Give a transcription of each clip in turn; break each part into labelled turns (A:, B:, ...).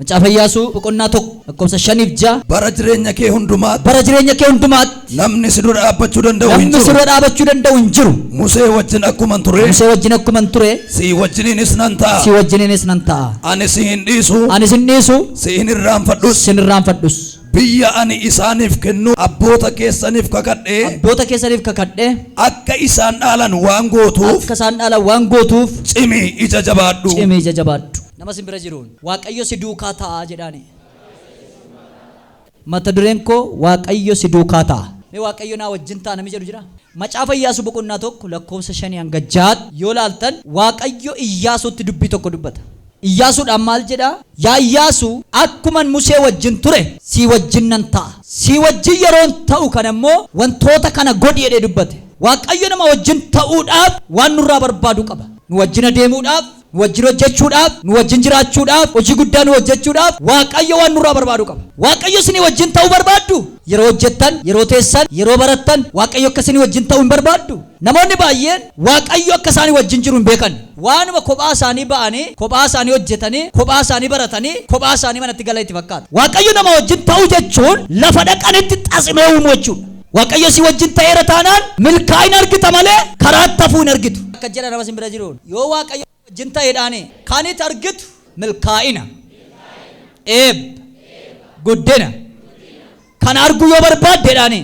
A: Macaafa Iyyaasuu boqonnaa 1 lakkoofsa 5 fi 6.
B: Bara jireenya kee hundumaatti.
A: Bara jireenya kee hundumaatti.
B: Namni si dura dhaabbachuu danda'u hin
A: Namni si
B: jiru.
A: dura dhaabachuu danda'u hin jiru.
B: Musee wajjin akkuman ture.
A: Musee wajjin akkuman ture.
B: Si wajjiniinis nan ta'a.
A: Si wajjiniinis nan ta'a.
B: Ani si hin dhiisu.
A: Ani sin dhiisu.
B: Si hin irraanfadhus.
A: Sin irraanfadhus.
B: Biyya ani isaaniif kennuu abboota keessaniif kakadhe.
A: Abboota keessaniif kakadhe.
B: Akka isaan dhaalan waan gootuuf.
A: Akka isaan dhaalan waan gootuuf.
B: Cimi ija jabaadhu.
A: Cimi ija jabaadhu. Nama sin bira jiruun Waaqayyo si duukaa ta'a jedhaani. Mata dureen koo Waaqayyo si duukaa ta'a. Mee Waaqayyo naa wajjin ta'a namni jedhu jira? Macaafa Iyyaasuu boqonnaa 1 lakkoofsa 5 hanga 6 yoo laaltan Waaqayyo Iyyaasuutti dubbii tokko dubbata. Iyyaasuudhaan maal jedha? Yaa Iyyaasuu akkuman Musee wajjin ture sii wajjin nan ta'a. Sii wajjin yeroon ta'u kana immoo wantoota kana godhi jedhee dubbate. Waaqayyo nama wajjin ta'uudhaaf waan nurraa barbaadu qaba. Nu wajjin adeemuudhaaf, nu wajjin hojjechuudhaaf, nu wajjin jiraachuudhaaf, hojii guddaa nu hojjechuudhaaf Waaqayyo waan nurraa barbaadu qaba. Waaqayyo isinii wajjin ta'uu barbaaddu? Yeroo hojjettan, yeroo teessan, yeroo barattan Waaqayyo akka isinii wajjin ta'u hin barbaaddu? Namoonni baay'een Waaqayyo akka isaanii wajjin jiru hin beekan. Waanuma kophaa isaanii ba'anii, kophaa isaanii hojjetanii, kophaa isaanii baratanii, kophaa isaanii manatti galan itti fakkaata. Waaqayyo nama wajjin ta'uu jechuun lafa dhaqanitti xaximee uumuu jechuudha. Waaqayyo si wajjin ta'eera taanaan milkaa'ina argita malee karaatti hafuu hin argitu. Akkas jedha nama sin bira jiruun, yoo Waaqayyo si wajjin ta'eedhaani kan it argitu milkaa'ina, eebba, guddina. Kana arguu yoo barbaaddeedhaani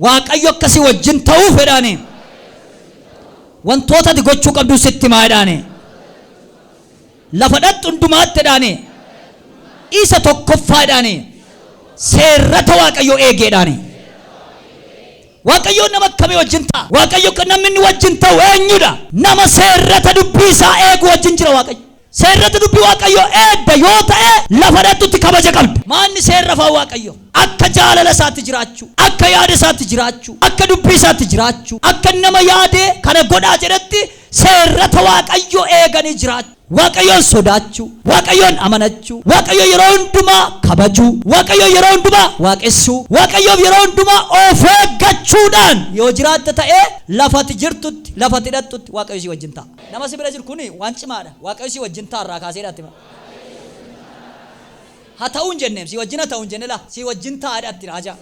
A: Waaqayyo akka si wajjin ta'uuf jedhaani wantoota ati gochuu qabdu sitti himaa jedhaani. Lafa dhaqxu hundumaatti jedhaani isa tokkoffaa jedhaani seerrata Waaqayyoo eegi jedhaani. Waaqayyoo nama akkamii wajjin ta'a? Waaqayyo namni inni wajjin ta'u eenyudha? Nama seerrata dubbii isaa eegu wajjin jira Waaqayyo. Seerrata dubbii Waaqayyoo eegda yoo ta'e lafa dhaqxutti kabaja qabda. Maanni seerri afaan Waaqayyoo? Akka jaalala isaatti jiraachuu, akka yaada isaatti jiraachuu, akka dubbii isaatti jiraachuu, akka nama yaadee kana godhaa jedhetti seerrata Waaqayyoo eeganii jiraachuu, Waaqayyoon sodaachuu, Waaqayyoon amanachuu, Waaqayyoon yeroo hundumaa kabajuu, Waaqayyoon yeroo hundumaa waaqessuu, Waaqayyoof yeroo hundumaa of eeggachuudhaan yoo jiraatte ta'ee lafa ati jirtutti, lafa ati dhaqxutti Waaqayyo si wajjin ta'a. Nama si bira jiru kuni waan cimaadha. Waaqayyo si wajjin ta'a irraa kaasee dhaatti. Ha ta'uu hin jenneem si wajjin ha ta'u hin jenne laa si wajjin ta'a dhaatti raajaa.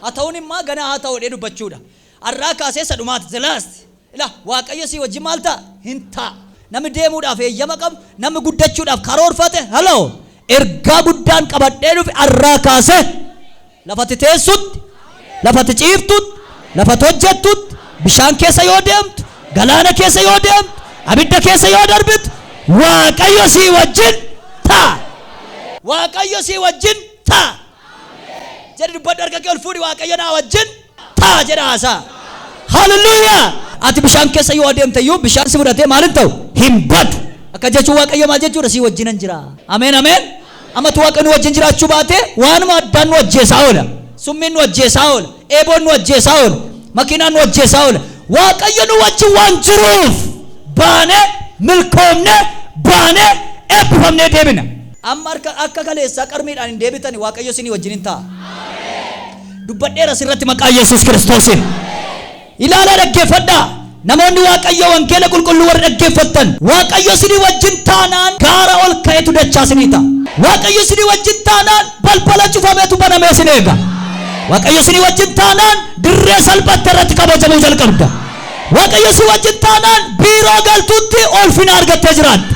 A: Ha ta'uun immaa ganaa haa ta'u jedhee dubbachuudha. Har'aa kaasee isa dhumaati the last. Ilaa Waaqayyo si wajjin maal ta'a? Hin ta'a. Namni deemuudhaaf eeyyama qabu, namni guddachuudhaaf karoorfate, hello, ergaa guddaan qabadhee dhufe har'aa kaasee lafatti teessutti, lafatti ciiftutti, lafatti hojjettutti, bishaan keessa yoo deemtu, galaana keessa yoo deemtu, abidda keessa yoo darbitu, Waaqayyo sii wajjin ta'a. Waaqayyo sii wajjin ta'a. Jedhi dubbadhu harka kee ol fuudhi Waaqayyo naa wajjin ta'a jedha haasaa. Hallelujah! Ati bishaan keessa yoo adeemte iyyuu bishaan si fudhatee maal hin ta'u? Hin badu. Akka jechuun Waaqayyo maal jechuudha? Sii wajjinan jira. Ameen ameen. Ammatu Waaqayyo nu wajjin jiraachuu baate waanuma addaan nu ajjeesaa oola. Summiin nu ajjeesaa oola. Eeboon nu ajjeesaa oola. Makiinaan nu ajjeesaa oola. Waaqayyo nu wajjin waan jiruuf baanee milkoomnee baanee eebbifamnee deebina. Amma harka akka kaleessaa qarmiidhaan hin deebitani Waaqayyo isinii wajjin hin ta'a. Dubbadheera sirratti maqaa Yesuus Kiristoosiin. Ilaalaa dhaggeeffadhaa. Namoonni Waaqayyoo wangeela qulqulluu warri dhaggeeffattan Waaqayyo isinii wajjin taanaan gaara ol ka'etu dachaa isinii ta'a. Waaqayyo isinii wajjin taanaan balbala cufametu banamee isin eega. Waaqayyo isinii wajjin taanaan dirree salphatte irratti kabajamuu jalqabda. Waaqayyo si wajjin taanaan biiroo galtutti ulfina argattee jiraatta.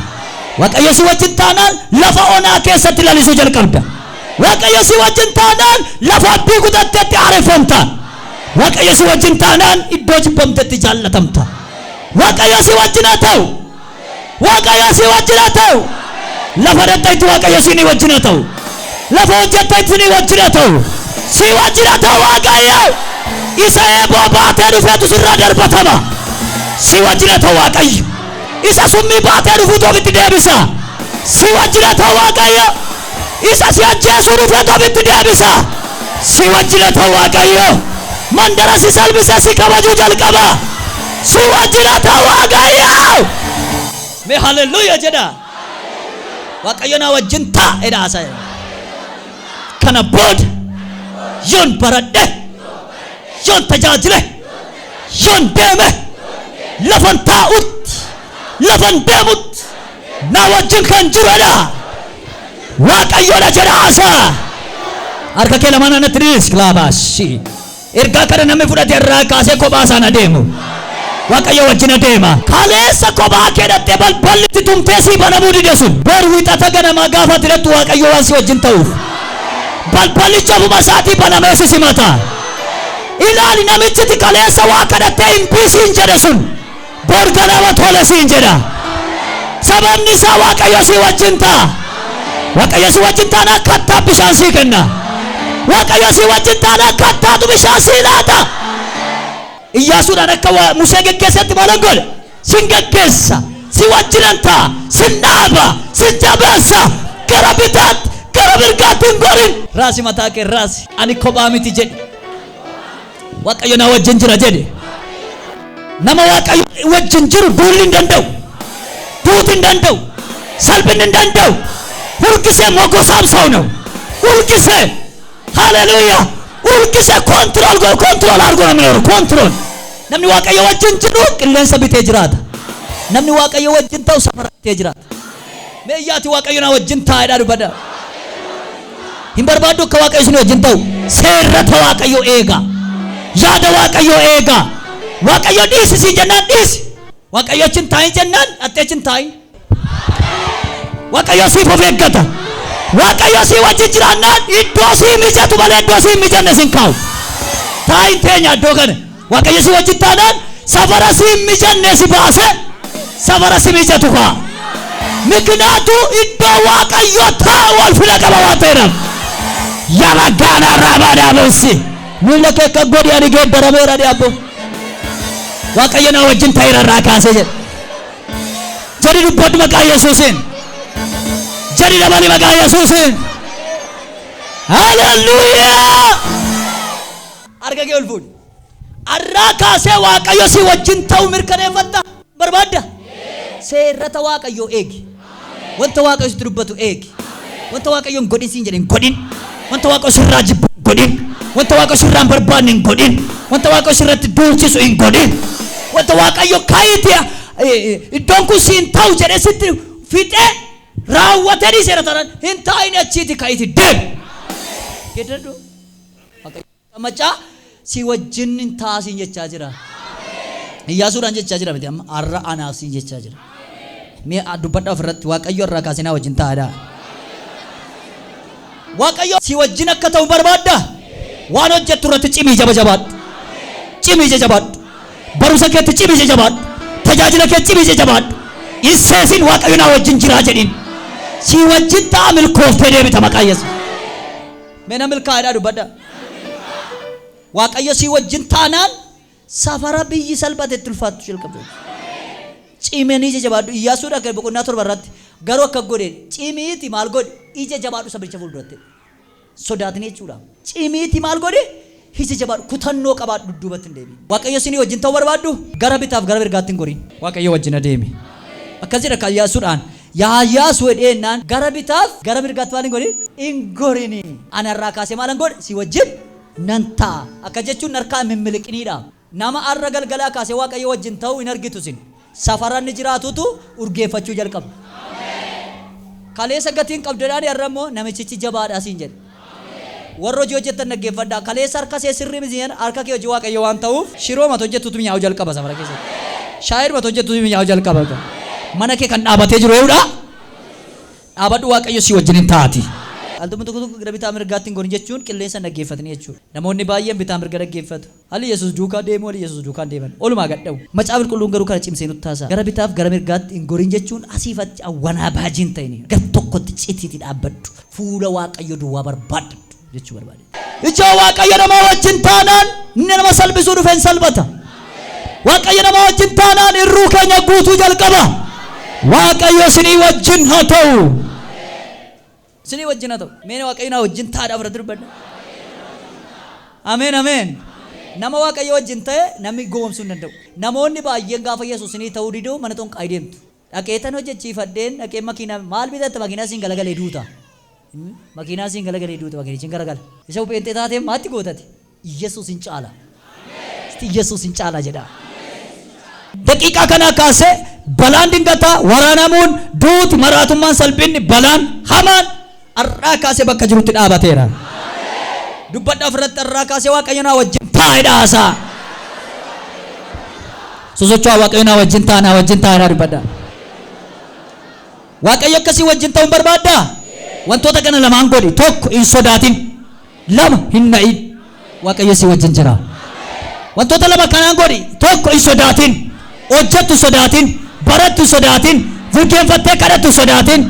A: Waaqayyo si wajjin taanaan lafa onaa keessatti lalisuu jalqabda. Waaqayyo si wajjin taanaan lafa abdii kutattetti haareffamta. Waaqayyo si wajjin taanaan iddoo jibbamtetti jaallatamta. Waaqayyo si wajjin haa ta'u. Waaqayyo si wajjin haa ta'u. Lafa dhaqxetti Waaqayyo si wajjin haa ta'u. Lafa hojjettetti si wajjin haa ta'u. Si wajjin haa ta'u Waaqayyo. Isa eeboo baatee dhufeetu sirraa darbatama. Si wajjin haa ta'u Waaqayyo. Isa summii baatee dhufuutu ofitti deebisa. Si wajjin haa ta'u Waaqayyo. Isa si ajjeesuu dhufetu ofitti deebisa. Si wajjin haa ta'u Waaqayyo. Mandara si salphise si kabajuu jalqaba. Si wajjin haa ta'u Waaqayyo. Mee haleluuya jedha. Waaqayyo na wajjin ta'a jedha haasa'e. Kana booda yoon baradhe, yoon tajaajile, yoon deeme, lafan taa'utti, lafan deemutti na wajjin kan jiru jedha. Waaqayyoodha jedha haasaa. Harka kee lamaan anatti dhiis kilaabaasi. Ergaa kana namni fudhate irraa kaasee kophaa isaan adeemu. Waaqayyo wajjin adeema. Kaleessa kophaa kee dhattee balballi itti tumtee sii banamuu dide sun. Bor wixata ganamaa gaafa ati dhattu Waaqayyo waan si wajjin ta'uuf. Balballichi ofuma isaatii banamee si simata. Ilaali, namichiti kaleessa waa kadhattee hin biisiin jedhe sun bor ganama tole siin jedha. Sababni isaa Waaqayyo si wajjin ta'a. Waaqayyo si wajjin taanaan kattaa bishaan sii kenna. Waaqayyo si wajjin taanaan kattaatu bishaan sii laata. Iyyaasuudhaan akka Musee geggeessetti maalan godhe? Sin geggeessa. Si wajjinan ta'a. Sin dhaaba. Sin jabeessa. Gara bitaatti, gara mirgaatti hin gorin. Raasi mataa kee raasi. Ani kophaa miti jedhi. Waaqayyo na wajjin jira jedhi. Nama Waaqayyo wajjin jiru duulli hin danda'u. Duuti hin danda'u. Salphinni hin danda'u. ሁልጊዜ ሞገሳም ሰው ነው። ሁልጊዜ ሃሌሉያ። ሁልጊዜ control control አድርጎ ነው የሚኖሩ control። Namni Waaqayyo wajjin jiru qilleensa bitee jiraata. Namni Waaqayyo wajjin ta'u safara bitee jiraata. Mee iyyaati Waaqayyo na wajjin taa'edha dubbadha. Hin barbaaddu akka Waaqayyo isin wajjin ta'u. Seerrata Waaqayyo eega. Yaada Waaqayyo eega. Waaqayyo dhiisi siin jennaan dhiisi. Waaqayyo achi hin taa'in jennaan dhattee achi hin taa'in. Waaqayyo siif of eeggata. Waaqayyo sii wajjin jiraannaan iddoo sii mijatu malee iddoo sii hin mijanne sin kaa'u. Taa'in teenya iddoo kana. Waaqayyo si wajjin taanaan safara sii hin mijanne si baase safara si mijatu kaa'a. ምክንያቱ iddoo Waaqayyo taa'u ulfina qaba waan ta'eedhaaf. Yalagaana raabadaabessi. Miila kee akka godhi ani geeddarameera dhiyaabbo. Waaqayyo na wajjin ta'eera irraa kaasee jedha. Jedhi dubbadhu maqaa Yesuusiin. Jedhi dabali maqaa Yesuusiin. Haleluuyaa. Harka kee ol fuudhi. Arraa kaasee Waaqayyo si wajjin ta'u mirkaneeffatta barbaadda. Seerrata Waaqayyoo eegi. Wanta Waaqayyo sitti dubbatu eegi. Wanta Waaqayyo hin godhin siin jedhe hin godhin. Wanta Waaqayyo sirraa jibbu hin godhin. Wanta Waaqayyo sirraa hin barbaanne hin godhin. Wanta Waaqayyo sirratti duulchisu hin godhin. Wanta Waaqayyo kaayitii iddoon kun siin ta'u jedhee sitti fixee raawwatee dhiiseera taanaan hin taa'in, achiiti kaayitii deemi. Geeddadhu. Macaa si wajjin hin taasiin jechaa jira. Iyyaasuudhaan jechaa jira miti, amma har'a anaaf siin jechaa jira. Mee dubbadhaa ofirratti, Waaqayyo irraa kaasee na wajjin taa'aadha. Waaqayyo si wajjin akka ta'u barbaadda. Waan hojjettu irratti cimii jaba jabaadhu. Cimii jabaadhu. Barumsa keetti cimii jabaadhu. Tajaajila kee cimii jabaadhu. Isseesin Waaqayyo na wajjin jiraa jedhin. Si wajjin ta'a, milkooftee deebita maqaa Yesuus. Mee na milkaa'edhaa dubbadhaa. Waaqayyo si wajjin taanaan safara biyyi salphatetti ulfaattu jalqabdu. Cimanii ija jabaadhu. Iyyaasuudha kan boqonnaa 7 irratti garuu akka godhe cimiiti maal godhe? Ija jabaadhu sabicha fuulduratti. Sodaatni jechuudha. Cimiiti maal godhe? Ija jabaadhu, kutannoo qabaadhu, dudduubatti hin deebiin. Waaqayyo isinii wajjin ta'uu barbaaddu gara bitaaf gara mirgaatti hin gorin. Waaqayyo wajjin adeemi. Akkas jedha kan Iyyaasuudhaan. Yaa Iyyaasu jedheennaan gara bitaaf gara mirgaatti maal hin godhin? Hin gorini. Ani har'aa kaasee maalan godhe? Si wajjin nan ta'a. Akka jechuun harkaa mimmiliqiniidha. Nama har'a galgalaa kaasee Waaqayyo wajjin ta'uu hin argitu sin. Safaranni jiraatutu urgeeffachuu jalqaba. Kaleessa gatiin qabdadhaan har'a immoo namichichi jabaadha siin jedhe. Warra hojii hojjettan dhaggeeffadhaa. Kaleessa harka see sirrii miti jedhan, harka kee hojii Waaqayyo waan ta'uuf shiroo mata hojjettutu mi'aawu jalqaba safara keessatti. Shaayii mata hojjettutu mi'aawu jalqaba. Mana kee kan dhaabatee jiru eewudha. Dhaabadhu, Waaqayyo si wajjin hin taati. Altuma tokko tokko gara bitaa mirgaatti hin gorin jechuun qilleensa dhaggeeffatanii jechuudha. Namoonni baay'een bitaa mirga dhaggeeffatu. Hali Yesuus duukaa deemu, hali Yesuus duukaa hin deeman. Olumaa gad dha'u. Macaafa Qulqulluun garuu kana cimsee nutti taasisa. Gara bitaaf gara mirgaatti hin gorin jechuun asiif achi awwanaa baajiin ta'ini. Gar tokkotti citiiti dhaabbadhu. Fuula Waaqayyo duwwaa barbaaddu jechuu barbaade. Ijoo Waaqayyo nama wajjin taanaan inni nama salphisuu dhufe hin salphata. Waaqayyo nama wajjin taanaan irruu keenya guutuu jalqaba. Waaqayyo isinii wajjin haa ta'u. Isinii wajjin haa ta'u. Mee Waaqayyo na wajjin taadhaa fudhatu dubbadha. Ameen, ameen. Nama Waaqayyo wajjin ta'e namni gowwoomsuu hin danda'u. Namoonni baay'een gaafa Yesuus isinii ta'uu diduu mana xonqaayii deemtu. Dhaqeetan hojjechiifadheen dhaqee makiinaa maal bitatta? Makiinaa siin galagalee duuta. Makiinaa siin galagalee duuta, makiinichi garagala. Isa pheenxee taatee maatti gootate. Yesuus hin caala. Isti Yesuus hin caala jedha. Daqiiqaa kanaa kaasee balaan dingataa, waraanamuun, duuti, maraatummaan, salphinni, balaan hamaan Har'aa kaasee bakka jirutti dhaabateera. Dubbadha ofirratti, har'aa kaasee Waaqayyo naa wajjin taa'edha haasaa. Sosocho'aa, Waaqayyo naa wajjin ta'a, naa wajjin taa'edha dubbadha. Waaqayyo akkasii wajjin ta'uun barbaaddaa? Wantoota kana lamaan godhi. Tokko, hin sodaatin. Lama, hin na'in. Waaqayyo si wajjin jira. Wantoota lama kanaan godhi. Tokko, hin sodaatin. Hojjettu sodaatin. Barattu sodaatin. Jilbeenfattee kadhattu sodaatin.